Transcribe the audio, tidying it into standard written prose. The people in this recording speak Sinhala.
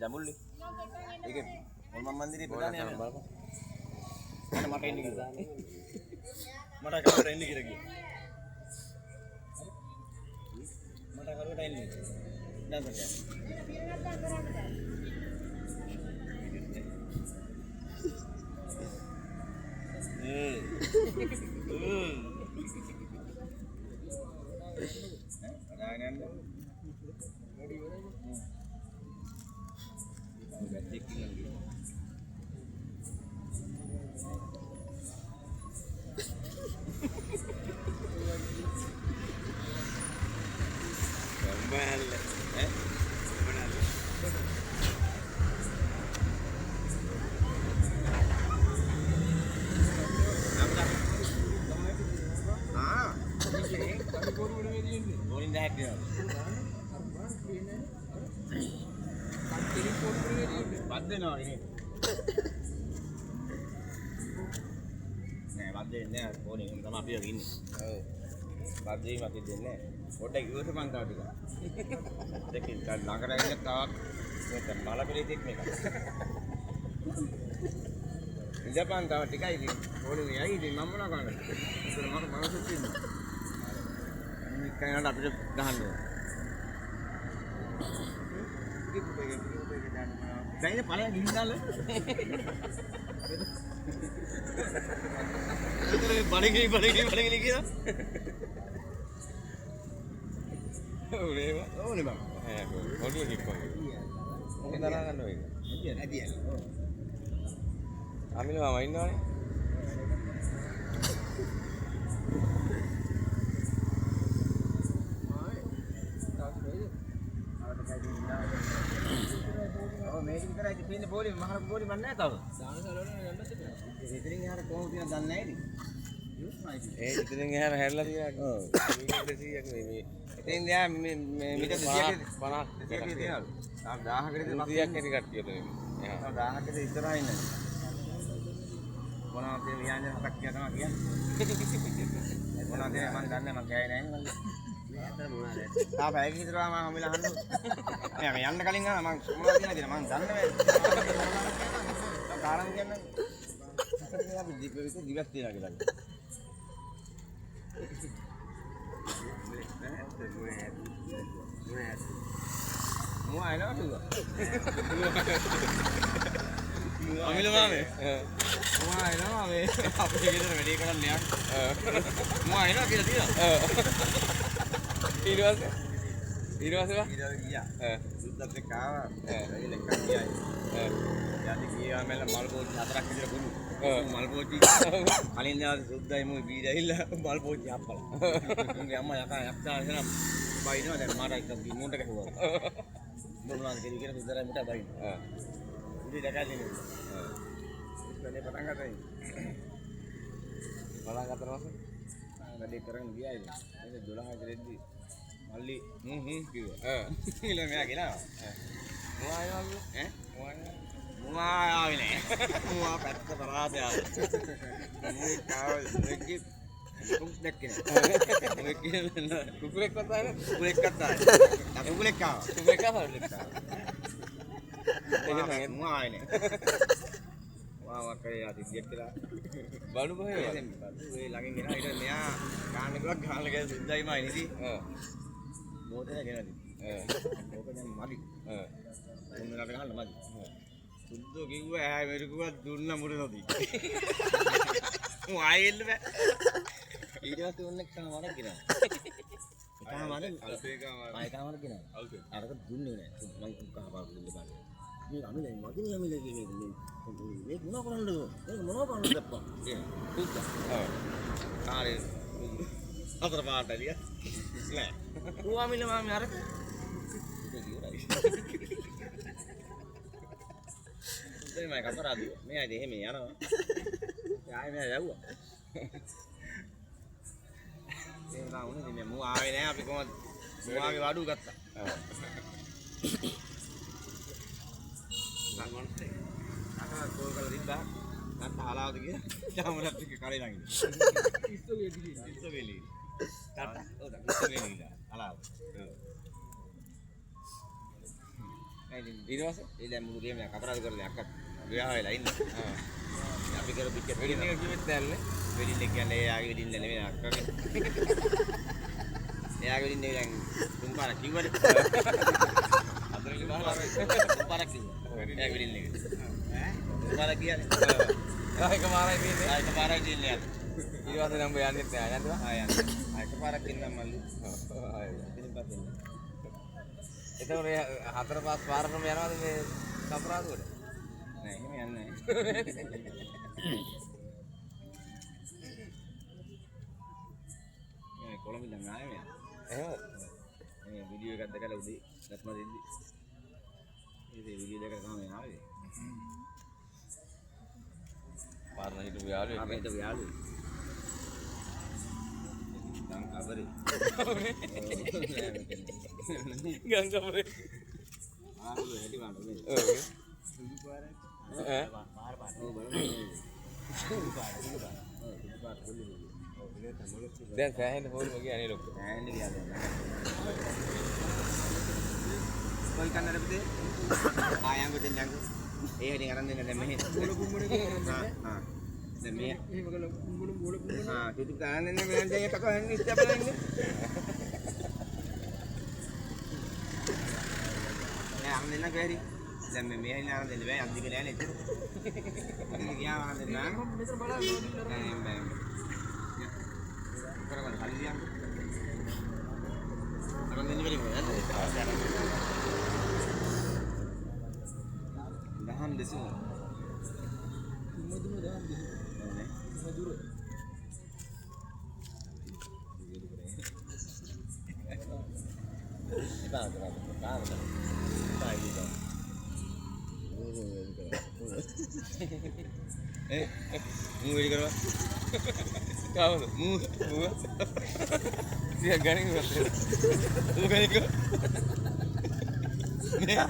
දඹුල්ලේ. ඒකේ හොල්මන් මන්දිරේ ප්‍රධානය යනවා. අන්න මට එන්න කිව්වා. මට කවුරුට එන්න කියලා කිව්වා. මට කවුරුට එන්න. නෑ බෑ. අදාගෙන යන්න. වැද්දෙක් ඉන්නවා කිව්වා. බෑල්ල ඈ බනල්ල ආ බෝලින් දහයක් තියෙනවා. බත් දෙනවා නේ. නෑ බත් දෙන්නේ නෑ බෝලින් එහෙම තමයි අපි වගේ ඉන්නේ. ඔව් බත් දීමක් දෙන්නේ නෑ. පොඩ්ඩක් ඉවසපන් තව ටිකක්. දෙකින් තව ළඟට ඇවිල්ලා තවත් මේක මල පිළිතෙක් මේක. ඉඳපන් තව ටිකයි ඉතින් බෝලින් යයි ඉතින් මම මොනවා කරන්නද? ඒතර මට මනසක් ඉන්නවා. අනිත් කයනට අපිට ගහන්න ඕන. දැන් ඉතින් ඵලයන් ගිහින් දාලා. ඒතර බඩගිනි බඩගිනි බඩගිනි කියලා. ඔව් නේම ඕනේ බං. ඈ පොඩි එකෙක් වගේ මොකද දරා ගන්න ඔය එක ඇදියල්. අමිල මාමා ඉන්නවනේ ඔව් මේක විතරයි ඉතින් පේන්නේ බෝලි මහර බෝලි මන් නෑ තව. ඉතින් එහාට කොහොම තියෙනවද දන්නේ නෑ ඉතින්. ඒ ඉතින් එහාට හැරලා තියෙනවා ඔව්. මීටර 200ක් නෙමෙයි ඉතින් දැන් මේ මේ මීටර් 200ක් 50 200ක් තියෙනවලු. තව 1000කට විතර 100ක් ඇති කට්ටිය උතන එහා තව 1000කට විතර ඉස්සරහා ඉන්නේ. මොනවද තියෙන ව්‍යාංජන හතක් කියලා තමයි කියන්නේ. මොනවද තියෙන්නේ මන් දන්නේ නෑ මං කෑවේ නෑ නේ මං. තව පැයක විතර මම හම්බෙලා අහන්න. නෑ මම යන්න කලින් අහන මං මොනවද තියෙනවද කියලා මං දන්නේ නෑ. කාරණා කියන්නේ අපි දිවස් තියනවා කියලා. මුවා එනවා කිව්වා. අමිල මාමේ. මුවා එනවා මේ අපේ ගෙදර වැඩේ කරන්න යන්න. මුවා එනවා කියලා තියෙනවා. ඊට පස්සේ ඊට පස්සේ බා ඊට පස්සේ ගියා. ඈ සුද්දත් එක්ක ආවා. ඈ. වැඩි ලෙක්කන් ගියා. ඈ යටි ගියා මෙල්ල මල් පෝච්චි හතරක් විතර කුණු. ඔව්. මල් පෝච්චි කලින් දවසේ සුද්දයි මුයි බීඩ ඇවිල්ලා මල් පෝච්චි හප්පලා. උන්ගේ අම්මා යකා යක්ෂා එනවා බයිනවා දැන් මට එක මුන්ට ගැහුවා. උඹ මොනවද කෙරුවේ කියලා සුද්දරයි මුට බයිනවා. ඈ ඉතින් දැකලා ඉන්නේ. වැඩේ පටන් ගත්තා ඉතින්. පටන් ගත්තට පස්සේ වැඩේ කරගෙන ගියා ඉතින්. ඒක 12 විතර එද්දි මල්ලි හ්ම් හ්ම් කිව්වා. ඈ ඊළඟ මෙයා ගෙනාවා. මුවා එනවා කිව්වා ඈ මුවා එනවා මුවා ආවේ නෑ. මුවා පැත්ත පරාසය ආවා. මුවෙක් ආවා මුවෙක්ගේ මුක් දැක්කේ නෑ. මුවෙක් කියලා කුකුලෙක්වත් ආවේ නැද්ද කුකුලෙක්වත් ආවේ. නෑ. කුකුලෙක් ආවා. කුකුලෙක් ආවද කුකුලෙක් ආවා. ඒක නෑ මුවා ආවේ නෑ. මුවා වක්කේ ආ සිද්ධියක් කියලා. බඩු කොහෙද ඒ ළඟින් ගෙනා ඊට මෙයා ගාන්න කිව්වා ගාන්න කියලා සුද්දයි මයි නිදි. ඈ මෝටරය ගෙනා ඉතින්. ඈ ඕක දැන් මදි. ඈ තුන් වෙලාවට ගහන්න මදි. සුද්දෝ කිව්වා ඈ මෙරුකුවා දුන්න මුර නොදී. මු ආයෙ එන්න බෑ. ඊට පස්සේ ඔන්න එකමාරක් ගෙනා. එකමාර එකමාරක් ගෙනා. අරක දුන්නේ නෑ. මං කහපාර දුන්නේ බෑ. මේ අමිල මදිනේ අමිල මේ මේ මොනවා කරන්නද? මේක මොනවා කරන්නද අප්පා? ඒ සුද්දා. ඔව් කාරේ හතර පාට ඇලිය. නෑ. ඌ අමිල මාමේ අරක. ඒක ඉවරයි. දැන් මම කපරාද මේ අය එහෙම යනවා. ආයෙ මෙයා යවුවා. එහෙම තමයි උනේ. ඉතින් මේ මූ ආවේ නෑ අපි කොහොමද මූ ආගේ වඩු ගත්තා. අකලා කෝල් කරලා තිබ්බා. නැත්නම් හලාවද කියලා. චාමරත් එක්ක කඩේ ළඟ ඉඳලා. ඉස්සෝ වෙලී. ටට්ටා. ඔව් ඉස්සෝ වෙලී ඉඳලා. හලාව. ඔව්. ඊට පස්සේ ඒ දැන් මුළු ගේම එක අපරාධ කරලා අක්කත් විවාහ වෙලා ඉන්නේ. අපි කරපු පිච්චර වෙඩින් එක කිව්වෙත් නෑනේ. වෙඩින් එක කියන්නේ එයාගේ වෙඩින් එක නෙමෙයි අක්කගේ. එයාගේ වෙඩින් එක දැන් තුන් පාරක් කිව්වනේ. හතරවෙනි පාර තුන් පාරක් කිව්වා. එයාගේ වෙඩින් එක. ඈ තුන් පාරක් කියන්නේ. ආ එක මාරයි තියෙන්නේ. ආ එක පාරයි තියෙන්නේ යාර. ඊට පස්සේ නම් ඔය යන්නෙත් නෑ. යන්නද බා? ආ යන්න. ආ එක පාරක් ඉන්නම් මල්ලි. ආ ඉතින් පස්සේ එන්න. එතකොට ඔය හතර පහ පාරටම යනවාද මේ සපරාදුවට? නෑ එහෙම යන්නේ නෑ. මේ කොළඹ ඉඳන් ආවේ මෙයා. එහෙමද? මේ වීඩියෝ එකක් දැකලා උදේ දත්ම දෙද්දි. ඒ වීඩියෝ දැකලා තමයි ආවේ. පාරන හිටපු යාළුවෙක් අපි හිටපු යාළුවෙක්. ගම් කබරේ. ගම් කබරේ. ආවලු හැටි බලන්න මේ. ඔව්. ඈ ඔව් බලන්න. සුදු පාට සුදු පාට. ඔව් සුදු පාට පොල්ලි. දැන් සෑහෙන පොල්ම ගියා නේ ලොක්කෝ. සෑහෙන ගියා දැන්. කොයි කන්නද පුතේ? ආ යංගෝ දෙන්න යංගෝ. ඒ හැටි අරන් දෙන්න දැන් මෙහෙ. බෝල කුඹුණ එක අරන් දෙන්න. ආ දැන් මේ එහෙම කරලා කුඹුණ බෝල කුඹුණ. ආ තුතු අරන් දෙන්න මම දැන් එකක හන්නේ ඉස්සර බලන්න. නෑ අරන් දෙන්න කොහේරි. දැන් මේ මෙහෙ අරන් දෙන්න බෑ අත් දිග නෑනේ එච්චර. ඉතින් ගියාම අරන් දෙන්න. මම මෙතන බලන්න ඕනේ. නෑ නෑ බෑ. කරගන්න හරි යන්න. අරන් දෙන්න බැරි මොකද? දහම් දෙසුම. තුමදුම දහම් දෙසුම. ඔව් නේ. මధుර. එපා කරා කාම කරා. එපා ඉතින්. ඒ මූ වැඩි කරවා. කවුද? මූ ඌ සිය ගණන් ඉවත්. මූ ගණන් කර. නේ.